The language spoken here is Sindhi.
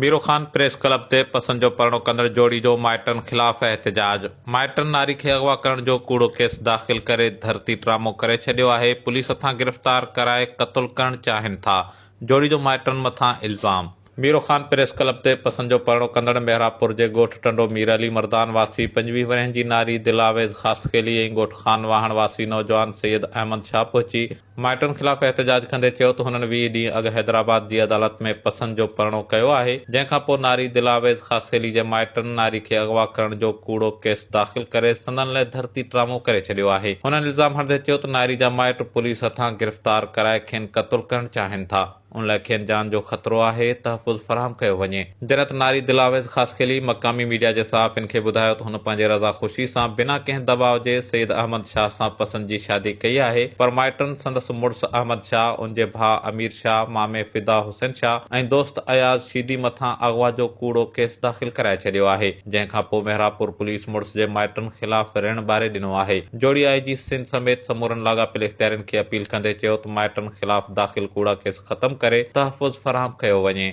ميرو خان پريس ڪلب تي پسند جو پرڻو ڪندڙ جوڙي جو مائٽن خلاف احتجاج، مائٽن ناري کي اغوا ڪرڻ جو ڪوڙو ڪيس داخل ڪري ڌرتي ڊرامو ڪري ڇڏيو آهي، پوليس هٿان گرفتار ڪرائي قتل ڪرڻ چاهين ٿا، جوڙي جو مائٽن مٿان الزام. ميرو خان پريس ڪلب تي پسند جو پرڻو ڪندڙ محرابپور جي ڳوٺ ٽنڊو مير علي مردان واسي 25 ورهين جي ناري دلاويز خاصخيلي ۽ ڳوٺ خان واهڻ واسي نوجوان سيد احمد شاهه پهچي مائٽن خلاف احتجاج ڪندي چيو ته هنن 20 ڏينهن اڳ حيدرآباد جي عدالت ۾ پسند جو پرڻو ڪيو آهي جنهن کان پوء ناري دلاويز خاصخيلي جي مائٽن ناري کي اغوا ڪرڻ جو ڪوڙو ڪيس داخل ڪري سندن لاء ڌرتي ڊرامو ڪري ڇڏيو آهي هنن الزام هڻندي چيو ته ناري جا مائٽ پوليس هٿان گرفتار ڪرائي کين قتل ڪرڻ چاهين ٿا. ان لاء کين جان جو خطرو آهي، تحفظ فراهم ڪيو وڃي. جڏهن ته ناري دلاويز خاصخيلي مقامي ميڊيا جي صحافين کي ٻڌايو ته هن پنهنجي رضا خوشي سان بنا ڪنهن دٻاء جي سيد احمد شاهه سان پسند جي شادي ڪئي آهي پر مائٽن سندس مڙس احمد شاهه، ان جي ڀاء امير شاهه، مامي فدا حسين شاهه ۽ دوست اياز شيدي مٿان اغوا جو ڪوڙو ڪيس داخل ڪرائي ڇڏيو آهي. جنهن کان پوء محرابپور پوليس مڙس جي مائٽن خلاف ريڻ ٻاري ڏنو آهي. جوڙي آء جي سنڌ سميت سمورن لاڳاپيل اختيارين کي اپيل ڪندي چيو ته مائٽن خلاف داخل ڪوڙا ڪيس ختم ڪري تحفظ فراهم ڪيو وڃي.